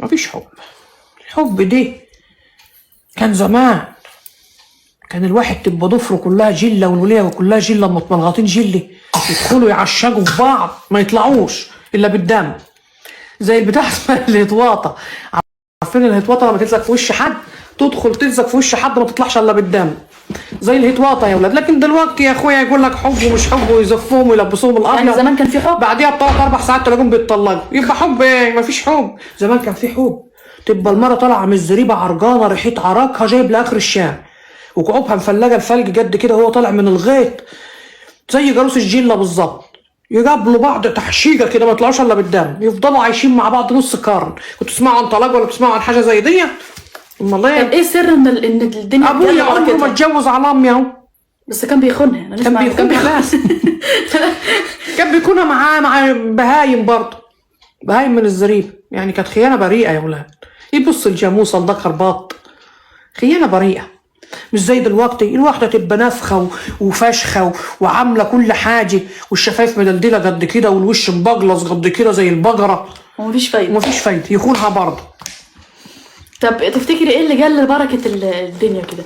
مفيش حب. الحب دي كان زمان، كان الواحد تبقى ضفره كلها جله والوليه كلها جله، متملغطين جله، يدخلوا يعشقوا في بعض ما يطلعوش الا بالدم، زي البتاع اسمها الهتواطه. عارفين الهتواطه لما تلزق في وش حد، تدخل تلزق في وش حد ما تطلعش الا بالدم، زي الهتواطه يا ولاد. لكن دلوقتي يا اخويا يقول لك حب ومش حب، ويزفوهم ويلبسوهم الابيض. يعني زمان كان في حب؟ بعديها بثلاث اربع ساعات تلاقيهم بيتطلقوا. يبقى حب ايه؟ مفيش حب. زمان كان في حب، تبقى المرة طالعه من الزريبه عرجانه، ريحه عراكها جايب لاخر الشام، وكعوبها مفلجه الفلج جد كده، وهو طالع من الغيط زي جاروس الجله بالظبط، يقابلوا بعض تحشيجه كده ما يطلعوش الا بالدم، يفضلوا عايشين مع بعض نص قرن. كنت تسمعوا عن طلاق ولا بتسمعوا عن حاجة زي دي؟ امال طب ايه؟ ايه سر ان ان الدنيا ابويا بتجلى عمره ما بركتها؟ اتجوز على امي اهو، بس كان بيخونها. انا كان نسمع إنه كان بيخونها. كان بيكونها معاه مع بهايم برضه، بهايم من الزريب، يعني كانت خيانة بريئة يا ولاد. يبص الجاموسة لذكر بط، خيانة بريئة. مش زي دلوقتي الواحدة تبقى نافخه وفشخه وعامله كل حاجة، والشفايف مدلدله قد كده، والوش مبجلص قد كده زي البقرة، ومفيش فايده. ومفيش فايده، يخونها برضه. طب تفتكري ايه اللي جل بركة الدنيا كده؟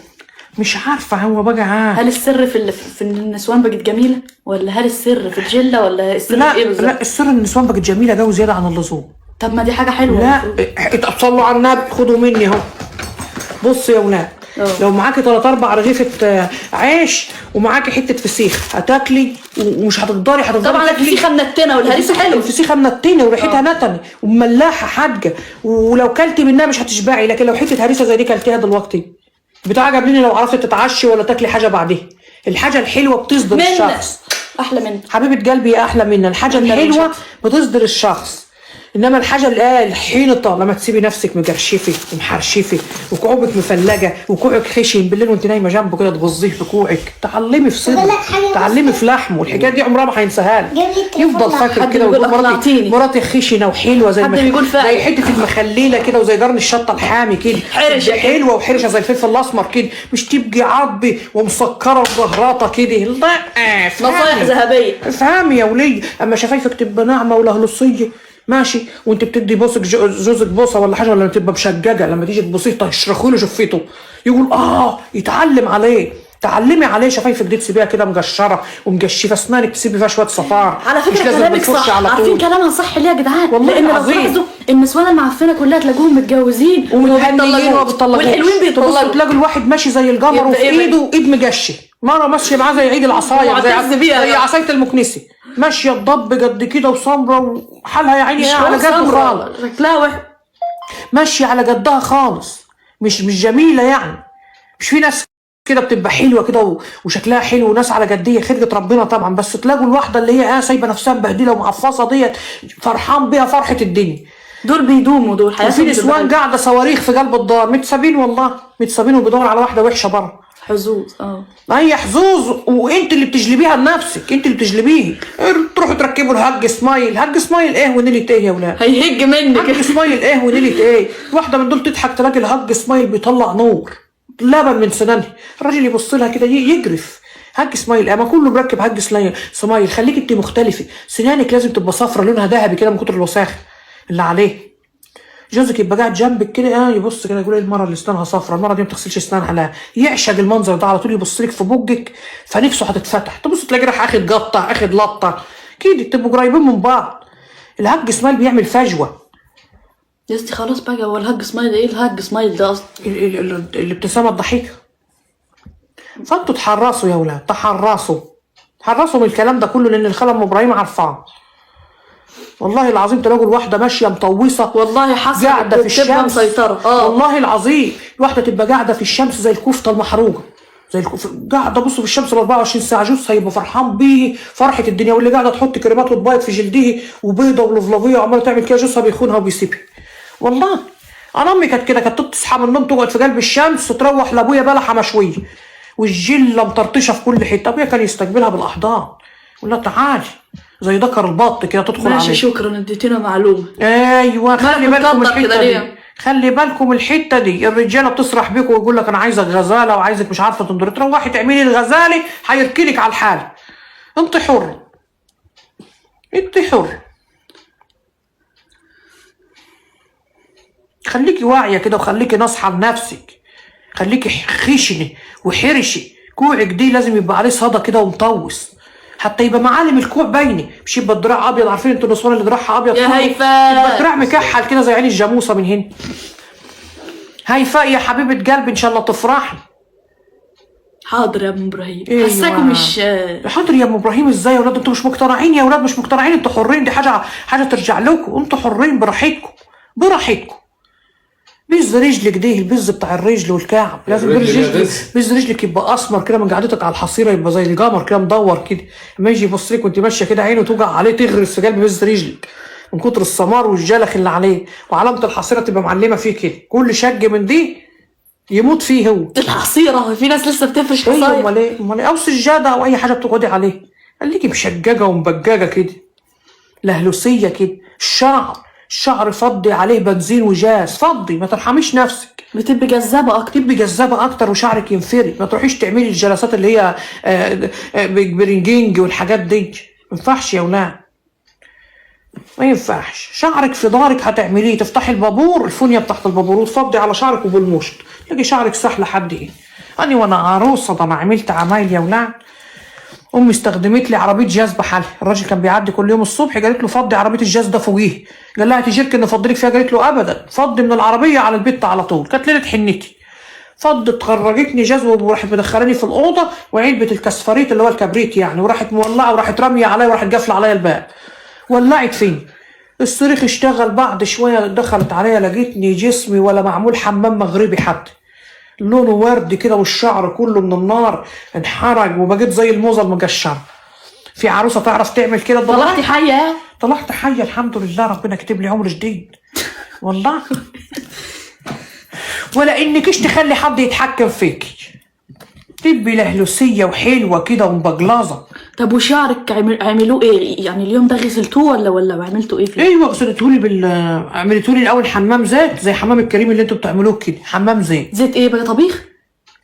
مش عارفه هو بقى عارف. هل السر في في ان النسوان بقت جميلة، ولا هل السر في الجله، ولا السر لا في ايه بالظبط؟ لا، السر ان النسوان بقت جميلة جو زيادة عن اللزوم. طب ما دي حاجة حلوة. لا المفروض. إيه، صلوا على النبي، خدوا مني اهو. بص يا ولاد، لو معاكي 3 4 رغيفة عيش ومعاكي حتة فسيخ هتاكلي ومش هتقدري، هتفضلي طبعا تاكلي. الفسيخه منتنة والهريسه حلوة. الفسيخه منتنة وريحتها نتنه وملاحه حاجة، ولو كلتي منها مش هتشبعي. لكن لو حتة هريسه زي دي كلتيها دلوقتي بتعجب لي، لو عرفتي تتعشي ولا تاكلي حاجة بعديها. الحاجة الحلوة بتصدر منا. الشخص. احلى منه حبيبه قلبي يا احلى منا. الحاجة منا الحلوة بنشوف. بتصدر الشخص، انما الحاجة اللي الحينطه لما تسيبي نفسك مجرشفه ومحرشفه وكعوبك مفلجه وكوعك خشن بالليل وانت نايمة جنبه كده تغزيه في كوعك، تعلمي في بقول صدره، لك حاجة بس. تعلمي في لحمه، الحكاية دي عمرها ما هينساها لك. جاب لي التليفون يفضل ده. فاكر حد كده بيقول ويقول مراتي أقنعتيني. مراتي خشنه وحلوه زي حد بيقول فعلا. زي حتة المخليله كده، وزي قرن الشطه الحامي كده، حرشة كده. حلوة وحرشه زي الفلفل الاسمر كده، مش تبقي عضبي ومسكره وزهراطه كده. لا افهمي. نصايح ذهبية. افهمي يا ولي. اما شفايفك تبقى ناعمة ولهلصيه ماشي، وانت بتدي بوسك جوزك بوسه ولا حاجة، ولا تبقى مشججه لما تيجي تبوسيه تشرخي له شفته يقول يتعلم عليه. تعلمي عليه شفايفك دي تسيبيها كده مجشره ومجشفه، اسنانك تسيبي فيها شوية صفار. على مش فكرة لازم كلامك بالفرشة صح. على عارفين طول. كلامها صح ليه يا جدعان؟ والله لان لو العظيم. تلاحظوا النسوان المعفنه كلها تلاقوهم متجوزين ومتهنيين وما بيتطلقوش، والحلوين تبص بيطلقوا. تلاقي الواحد ماشي زي القمر يبقى وفي إيه بقى؟ ايده ايد مجشه، مرة ماشية معاه زي عيد العصاية، زي معتز بيها زي بقى. عصاية المكنسي، ماشية الضب قد كده وسمره وحالها يا عيني مش إيه على حوار جد سمرة، خالص، شكلها وحش، ماشية على جدها خالص، مش جميلة يعني. مش في ناس كده بتبقى حلوة كده وشكلها حلو وناس على جدية خلقه ربنا طبعا، بس تلاقوا الواحدة اللي هي سايبه نفسها مبهدله ومعفصه ديت فرحان بيها فرحه الدنيا. دول بيدوموا، دول وفي حياتهم نسوان بتبقى قاعدة صواريخ في قلب الدار متسابين، والله متسابين، وبيدور على واحدة وحشة بره. حظوظ. هي حظوظ، وانت اللي بتجلبيها لنفسك، انت اللي بتجلبيه. تروحوا تركبوا ال hug smile، hug smile ايه ونيلة ايه يا ولاد؟ هيهج منك. hug smile ايه ونيلة ايه؟ واحدة من دول تضحك تلاقي ال hug smile بيطلع نور لبن من سنانها، الراجل يبص لها كده يجرف. hug smile ايه؟ ما كله مركب hug smile. خليك انت مختلفة، سنانك لازم تبقى صفرة لونها ذهبي كده من كتر الوساخه اللي عليه. جوزك يبقى قاعد جنبك كده يبص كده يقول ايه المرة اللي اسنانها صفرا، المرة دي ما بتغسلش اسنانها، لا يعشق المنظر ده على طول، يبص لك في بوجك فنفسه هتتفتح، تبص تلاقي راح اخد قطة اخد لطه كده، تبقوا قريبين من بعض. ال hug smile بيعمل فجوة. يا ستي خلاص بقى، هو ال hug smile ايه؟ ال hug smile ده اصلا الابتسامة الضحيكه. فانتوا تحرصوا يا ولاد، تحرصوا، تحرصوا من الكلام ده كله، لان الخالة ام ابراهيم عارفاه. والله العظيم تلاقوا الواحدة ماشية مطوسه والله حصل قاعدة في بتبقى الشمس مسيطرة. والله العظيم الواحدة تبقى قاعدة في الشمس زي الكفتة المحروقه، زي قاعدة بصوا في الشمس ال 24 ساعة، جوزها هيبقى فرحان بيه فرحه الدنيا، واللي قاعدة تحط كريمات وتبيض في جلده وبيضه ولفلافيه وعماله تعمل كده، جوزها بيخونها وبيسيبها. والله انا امي كانت كده، كانت تصحى من النوم تقعد في قلب الشمس تروح لابويا بلحه مشوية والجله مطرطشه في كل حتة، ابويا كان يستقبلها بالاحضان يقول لها تعالي زي ذكر البط كده تدخل ماشي عليه. شكرا اديتينا معلومة. ايوه خلي مالك بالكم مكبر كده الحتة دي، ليه؟ خلي بالكم الحتة دي، الرجالة بتسرح بيكم ويقول لك انا عايزك غزاله وعايزك مش عارفه تنضري، تروحي تعملي الغزالة هيركنك على الحال. انت حر، انت حر. خليكي واعية كده وخليكي ناصحه لنفسك، خليكي خشنه وحرشه. كوعك دي لازم يبقى عليه صدى كده ومطوس، حتى يبقى معالم الكوع باينة، مش يبقى الدراع ابيض. عارفين انتوا النسوان اللي دراعها ابيض يا كله؟ هيفاء. يبقى الدراع مكحل كده زي عين الجاموسة من هنا. هيفاء يا حبيبه قلبي ان شاء الله تفرحي. حاضر يا ام ابراهيم. أيوة. حساكم مش حاضر يا ام ابراهيم. ازاي يا ولاد انتوا مش مقتنعين؟ يا ولاد مش مقتنعين، انتوا حرين، دي حاجة ترجع لكم، انتوا حرين براحتكم براحتكم. بز رجلك دي، البز بتاع الرجل والكعب لازم الرجل بز يا رجلك، بز. بز رجلك يبقى اسمر كده من قعدتك على الحصيرة، يبقى زي القمر كده مدور كده، لما يجي يبص لك وانت ماشية كده عينه توجع عليه، تغرس في قلب بز رجلك من كتر السمار والجلخ اللي عليه، وعلامة الحصيرة تبقى معلمه فيه كده، كل شج من دي يموت فيه هو. الحصيرة في ناس لسه بتفرش ايوه حصاير. امال ايه امال ايه، او سجادة او اي حاجة بتقعدي عليها، خليكي مشججه ومبججه كده، لهلوسيه كده. الشعر فضي عليه بنزين وجاز، فضي، ما ترحميش نفسك، بتبقي جذابة اكتر، تبقي جذابة اكتر وشعرك ينفرد. ما تروحيش تعملي الجلسات اللي هي برنجينج والحاجات دي، ما ينفعش يا ولاد، ما ينفعش. شعرك في دارك هتعمليه، تفتحي البابور، الفونيا بتاعت البابور، وتفضي على شعرك وبالمشط تلاقي شعرك سهل لحد ايه. انا وانا عروسه ده انا عملت عمايل يا ولاد. امي استخدمت لي عربية جاز بحالها، الراجل كان بيعدي كل يوم الصبح، قالت له فضي عربية الجاز ده فوقيه، قال لها تجيرك نفضلك فيها، قالت له ابدا، فضي من العربية على البيت على طول. كانت ليلة حنتي، فضت خرجتني جاز وراحت مدخلاني في الاوضة وعلبة الكسفريت اللي هو الكبريت يعني، وراحت مولعه وراحت راميه عليا وراحت قافله عليا الباب، ولعت فيني. الصريخ اشتغل بعد شوية، دخلت عليا لقيتني جسمي ولا معمول حمام مغربي حتى، لونه ورد كده والشعر كله من النار انحرج، وبقيت زي الموزه المقشره. في عروسه تعرف تعمل كده؟ طلعتي حيه؟ طلعت حيه الحمد لله، ربنا كتب لي عمر جديد والله. ولا انكش تخلي حد يتحكم فيكي، تبقي لهلوسيه وحلوه كده ومبجلظه. طب وشعرك عملوه ايه يعني اليوم ده؟ غسلتوه ولا عملتوا ايه فيه؟ ايوه غسلتهولي عملتهولي الاول حمام زيت زي حمام الكريم اللي انتوا بتعملوه كده، حمام زيت. زيت ايه بقى؟ طبيخ؟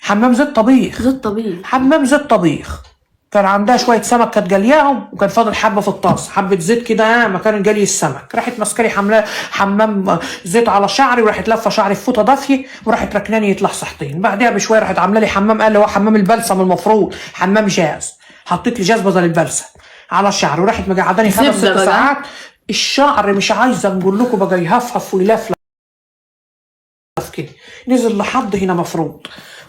حمام زيت طبيخ. زيت طبيخ. حمام زيت طبيخ. كان عندها شوية سمك كانت جالياهم، وكان فاضل حبه في الطاسه، حبه زيت كده مكان جالي السمك. راحت ماسكالي حمام زيت على شعري، وراحت لفه شعري في فوطه دافيه، وراحت ركناني يطلع صحتين. بعدها بشوية راحت عامله لي حمام، قال هو حمام البلسم المفروض، حمام جاز، حطيت لي جاز بدل البلسم على شعري، وراحت مقعداني 5 6 ساعات. الشعر مش عايزه نقول لكم بقى يهفهف ويلفلف كده، نزل لحد هنا مفروض.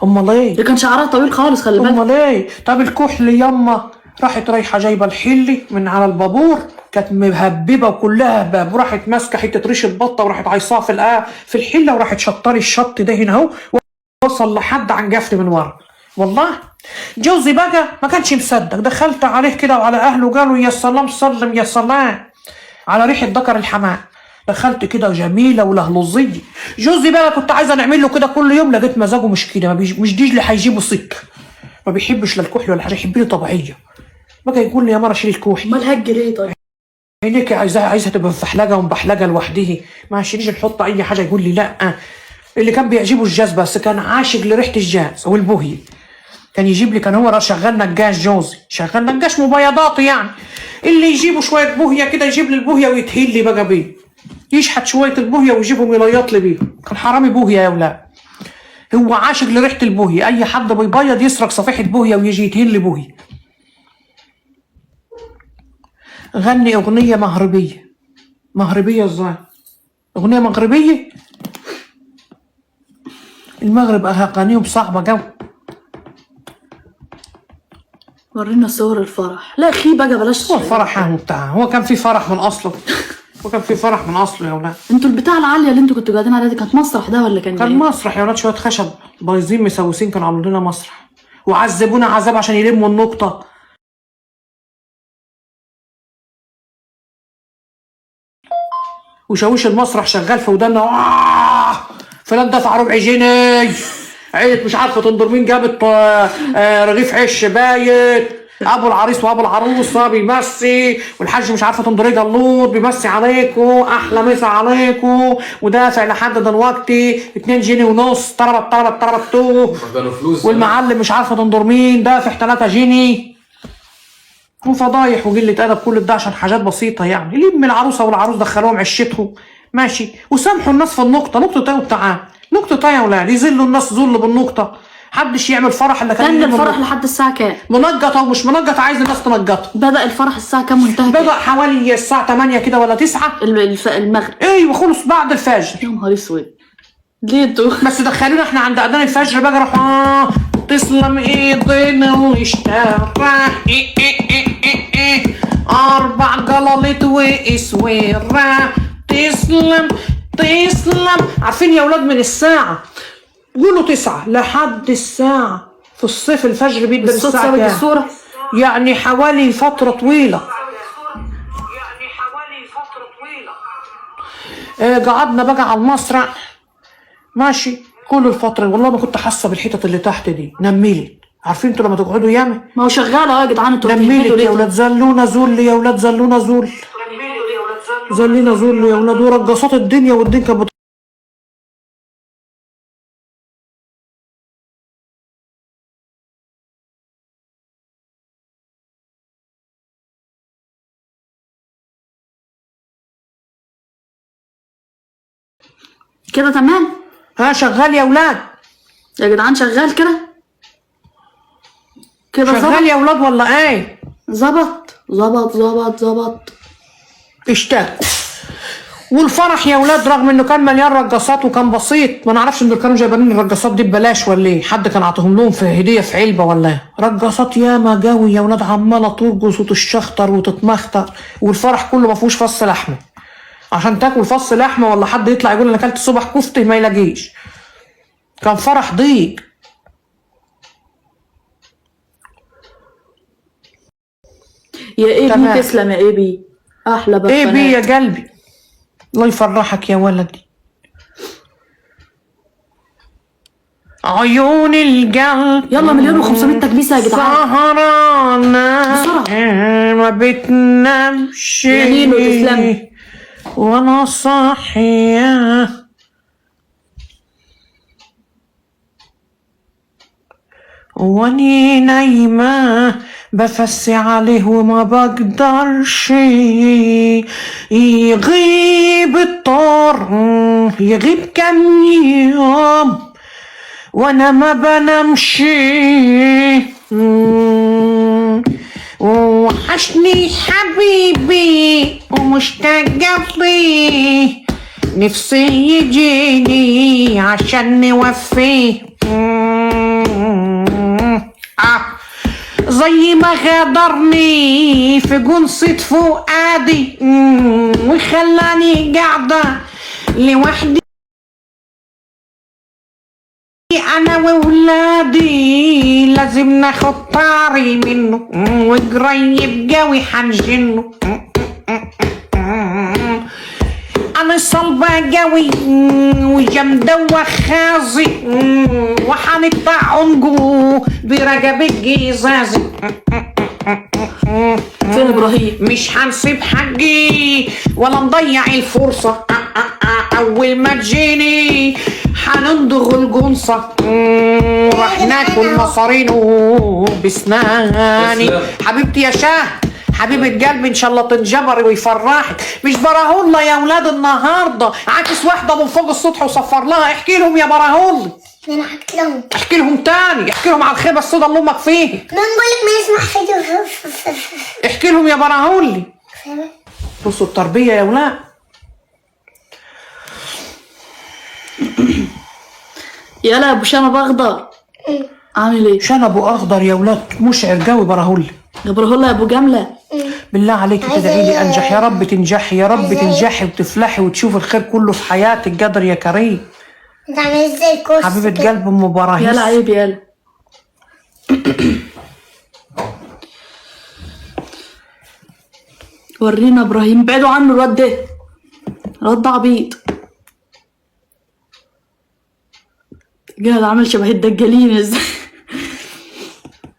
امال ايه؟ ده كان شعرها طويل خالص، خلي بالك. امال ايه؟ طب الكحل يما، راحت رايحة جايبه الحلي من على البابور، كانت مهببه وكلها هباب، وراحت ماسكه حتة ريشه بطه وراحت عايصاها في الحلة، وراحت شطري الشط ده هنا اهو، وصل لحد عن جفني من ورا. والله جوزي بقى ما كانش مصدق، دخلت عليه كده وعلى اهله، قالوا يا سلام سلم يا سلام على ريحه ذكر الحمام. دخلت كده جميلة ولهلوزيه. جوزي بقى كنت عايزه نعمل له كده كل يوم، لقيت مزاجه مش كده، مش ديجلي هيجيبه سكة، ما بيحبش لا الكحل ولا حاجة، يحب لي طبيعية. بقى يقول لي يا مرة شيل الكحل. امال هج ليه طيب؟ عينيك عايزها تبقى مفحلجه ومبحلجه لوحدها، ما عشانيش نحط اي حاجة. يقول لي لا. اللي كان بيعجبه الجاز بس، كان عاشق لريحه الجاز والبوهي، كان يجيب لي، كان هو شغال نجاش، جوزي شغال نجاش مبيضاتي يعني، اللي يجيبوا شوية بوهيه كده يجيب لي البوهيه ويتهيل لي بقى بيه، يشحت شوية البوهيه ويجيبهم يليط لي بيه. كان حرامي بوهيه يا ولاد، هو عاشق لريحه البوهيه، اي حد بيبيض يسرق صفيحه بوهيه ويجي يتهيل لي بوهيه. غني اغنية مغربية. مغربية ازاي؟ اغنية مغربية؟ المغرب اغانيهم صعبة جو. ورينا صور الفرح. لا خي بقى بلاش هو الفرح بتاع، هو كان في فرح من اصله؟ هو كان في فرح من اصله يا ولاد؟ انتوا البتاع العالية اللي انتوا كنتوا قاعدين عليها دي كانت مسرح ده ولا كان كان ايه؟ مسرح يا ولاد، شوية خشب بايظين مسوسين كانوا عاملين لنا مسرح، وعذبونا عذاب عشان يلموا النقطة. وشاويش المسرح شغال في ودانا، فلان دفع ربع جنيه، عيلة مش عارفه تنظر مين جابت رغيف عيش بايت، ابو العريس وابو العروسة بيمسي، والحاج مش عارفه تنظر ايه جلوط بيمسي عليكم، احلى مسا عليكم، ودافع لحد دلوقتي 2.5 جنيه، طربت طربت طربت تو، والمعلم مش عارفه تنظر مين دافع 3 جنيه، وفضايح وقلة ادب، كل ده عشان حاجات بسيطة يعني. لم العروسة والعروس دخلوهم عشتهم، ماشي. وسامحوا الناس في النقطة، نقطة ايه وبتاع نقطة ايه يا ولاد؟ يذلوا الناس ذل بالنقطة. حدش يعمل فرح الا كان كان يلم الفرح النقطة. لحد الساعة كام؟ منجطه ومش منجطه، عايز الناس تنجطه. بدأ الفرح الساعة كام وانتهى كام؟ بدأ حوالي الساعة 8 كده ولا 9. المغرب. ايوه خلص بعد الفجر. يا نهار اسود، ليه انتوا؟ بس دخلونا احنا عند اذان الفجر بقى، راحوا تسلم ايدينا واشترى إيه إيه إيه إيه إيه. 4 جلالات واسويرة. تسلم تسلم. عارفين يا ولاد من الساعة قولوا 9 لحد الساعة في الصيف الفجر بيبدأ الصوت الساعة ثابت كام؟ الصورة. يعني حوالي فترة طويلة. قعدنا بقى على المسرح ماشي كل الفترة. والله ما كنت حاسة بالحتت اللي تحت دي، نملت. عارفين انتوا لما تقعدوا ياما ما هو شغال اهو يا جدعان، انتوا بتهبدوا نملت يا ليه؟ ولاد. زلونا ذل يا ولاد، زلونا ذل، زلينا ذل يا ولاد. ورقصات الدنيا والدنيا كانت كده تمام ها شغال يا ولاد؟ يا جدعان، شغال كده كده. شغال ظبط يا ولاد ولا ايه؟ ظبط ظبط ظبط ظبط. اشتاق. والفرح يا ولاد رغم انه كان مليان رقصات وكان بسيط، ما نعرفش ان كانوا جايبين الرقصات دي ببلاش ولا ايه، حد كان عاطيهم لهم في هديه في علبة ولا ايه. رقصات ياما جوي يا ولاد، عماله ترقص وتشخطر وتتمخطر، والفرح كله ما فيهوش فص لحمه. عشان تاكل فص لحمه ولا حد يطلع يقول انا اكلت الصبح كفته ما يلاقيش. كان فرح ضيق. يا ايه بي تمام. تسلم يا ايه بي، احلى بقى. ايه بي يا قلبي، الله يفرحك يا ولدي. عيون القلب. يلا 1,500,000 تكبيسه يا جدعان. سهرانة بسرعة. ما بتنامش. يا نينو تسلمي. وانا صاحية. واني نايمة بفسي عليه وما بقدرش. يغيب الطار يغيب كم يوم وانا ما بنامش. وحشني حبيبي ومشتاقة ليه، نفسي يجيني عشان نوفيه. زي ما غدرني في جنصة فؤادي وخلاني قاعدة لوحدي انا وولادي، لازم ناخد طاري منه وقريب قوي حنجنه. انا صلبة قوي وجامدة وخازي وحنقطع عنقه برقبة جزازي. فين ابراهيم؟ مش هنسيب حقي ولا نضيع الفرصة، أول ما تجيني هنندغ الجنصة راح ناكل مصارينه بسناني. تسلم. حبيبتي يا شاه، حبيبة قلبي، إن شاء الله تنجبري ويفرحك. مش براهولة يا ولاد النهاردة عاكس واحدة من فوق السطح وصفر لها. احكي لهم يا براهولة. انا حكيت لهم. احكي لهم تاني، احكي لهم على الخيبة السودا اللي أمك فيها. ما نقول لك ما نسمع فيديو. احكي لهم يا براهولي. بصوا التربية يا ولاد. يلا يا ابو شنب اخضر، عامل ايه؟ شنبه اخضر يا ولاد، مشعر قوي براهولي. يا براهولة يا ابو جملة. بالله عليك تدعي لي انجح يا رب، تنجحي يا رب، تنجحي وتفلحي وتشوف الخير كله في حياتك. قدر يا كريم. انت عامل ازاي الكرسي حبيبة كده؟ قلب ام براهيس. يلا عيب يلا. ورينا ابراهيم، بعدوا عنه الواد ده، الواد ده عبيط. جهل عامل شبه الدجالين ازاي.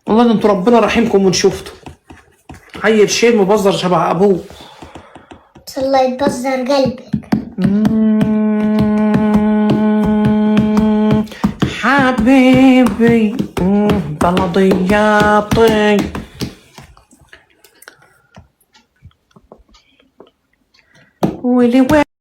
والله ده انتوا ربنا رحيمكم من شفته. عيل شين مبزر شبه ابوه. ان شاء الله يتبزر قلبك. حبيبي بلدياتي. ويلي ويلي.